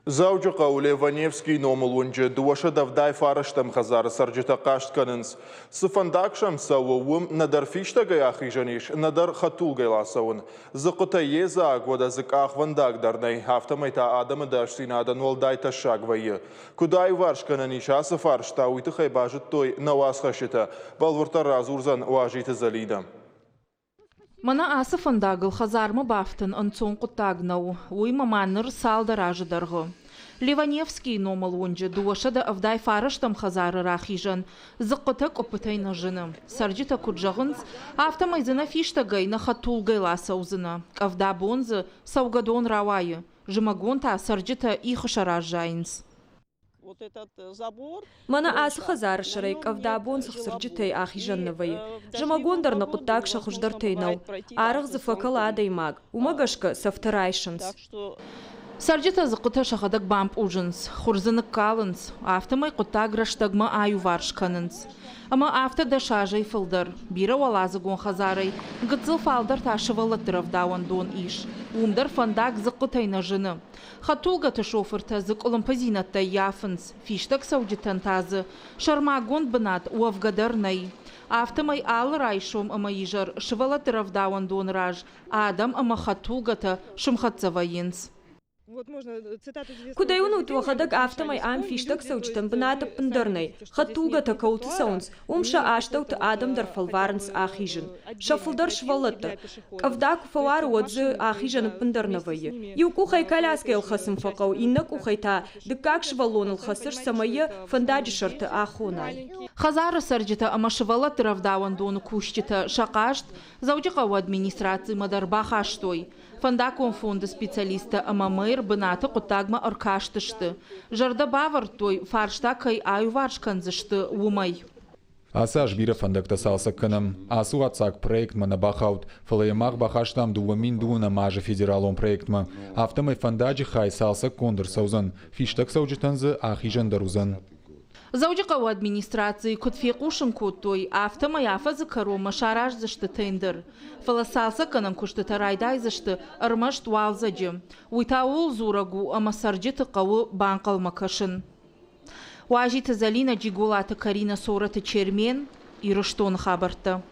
Дзӕуджыхъӕуы Леваневскийы номыл уынджы 279 хӕдзары цӕрджытӕ хъаст кӕнынц. Цы фӕндаг сӕм цӕуы, уым нӕдӕр фистӕгӕй ахизӕн ис, нӕдӕр хӕдтулгӕйыл ацӕуын. Дзыхъхъытӕй йедзаг, уӕдӕ дзы къахвӕндаг дӕр нӕй, афтӕмӕй та адӕмы ӕдасдзинадӕн уӕлдай тӕссаг вӕййы. Куыд аиуварс кӕнӕн ис ацы фарста, уый тыххӕй базыдтой нӕ уацхӕсджытӕ. Бӕлвырддӕр радзурдзӕн Уазиты Зӕлинӕ. Мӕнӕ ацы фӕндагыл хӕдзармӕ бафтын ӕнцон хъуыддаг нӕу, уыимӕ ма ныр цалдӕр азы дӕргъы. Леваневскийы номыл уынджы 279 хӕдзары рахизӕн дзыхъхъытӕ-къуыппытӕй нӕ зыны. Цӕрджытӕ куыд зӕгъынц, афтӕмӕй дзы нӕ фистӕгӕй, нӕ хӕдтулгӕйыл ацӕудзынӕ. Къӕвда бон дзы цӕугӕдон рауайы, зымӕгон та цӕрджытӕ ихы сӕр аззайынц. Мӕнӕ ацы хӕдзары сӕрӕй къӕвда бон цыхцырджытӕй ахизӕн нӕ вӕййы. Зымӕгон дӕр нӕ хъуыддаг сӕ хуыздӕртӕй нӕу. Аргъ дзы фӕкӕлы адӕймаг, уымӕ гӕсгӕ цӕфтӕ райсынц. Цӕрджытӕ дзыхъхъытӕ сӕхӕдӕг бампъузынц, хур дзы ныккалынц, афтӕмӕй хъуыддаг рӕстӕгмӕ аиуварс кӕнынц. Ӕмӕ афтӕ 10 азӕй фылдӕр. Бирӕуӕладзыгон хӕдзарӕй гыццыл фалдӕр та сывӕллӕтты рӕвдауӕндон ис. Уым дӕр фӕндаг дзыхъхъытӕй нӕ зыны. Хӕдтулгӕты шофыртӕ дзы къуылымпыдзинӕдтӕ ӕййафынц, фистӕгцӕуджытӕн та дзы сӕрмагонд бынат уӕвгӕ дӕр нӕй. Афтӕмӕй алы райсом ӕмӕ изӕр сывӕллӕтты рӕвдауӕндоны раз адӕм ӕмӕ хӕдтулгӕтӕ сымхӕццӕ вӕййынц. Куыд ӕй уынут уӕхӕдӕг, афтӕмӕй ам фистӕгцӕуджытӕн бынат ӕппындӕр нӕй. Хӕдтулгӕтӕ кӕуылты цӕуынц, уым сӕ астӕуты адӕм дӕр фӕлварынц ахизын. Сӕ фылдӕр сывӕллӕттӕ. Къӕвда куы фӕуары, уӕд дзы ахизӕн ӕппындӕр нӕ вӕййы. Иу къухӕй коляскӕйыл хӕцын фӕхъӕуы, иннӕ къухӕй та дыккаг сывӕллоныл хӕцыс, цӕмӕй йӕ фӕндаджы сӕрты ахонай. Хӕдзары цӕрджытӕ ӕмӕ сывӕллӕтты рӕвдауӕндоны кусджытӕ сӕ хъаст Дзӕуджыхъӕуы администрацимӕ дӕр бахастой. Фӕндаггон фонды специалисттӕ ӕмӕ мэр бынаты хъуыддагмӕ ӕркастысты. Зӕрдӕ бавӕрдтой, фарста кӕй аиуварс кӕндзысты, уымӕй. Ацы аз бирӕ фӕндӕгтӕ цалцӕг кӕнӕм. Ацы уаццаг проектмӕ нӕ бахауд, фӕлӕ йӕ мах бахастам 2020 азы федералон проектмӕ. Афтӕмӕй фӕндаджы хай цалцӕггонд ӕрцӕудзӕн, фистӕгцӕуджытӕн дзы ахизӕн дӕр уыдзӕн. Дзӕуджыхъӕуы администрацийы куыд фехъусын кодтой, афтӕмӕй афӕдзы кӕронмӕ сараздзысты тендер. Фӕлӕ цалцӕггӕнӕн куыстытӕ райдайдзысты ӕрмӕст уалдзӕджы. Уый та ууыл дзурӕг у, ӕмӕ цӕрджыты хъӕуы банхъӕлмӕ кӕсын. Уазиты Зӕлинӕ, Джиголаты Каринӕ, Цорӕты Чермен, Ирыстоны хабӕрттӕ.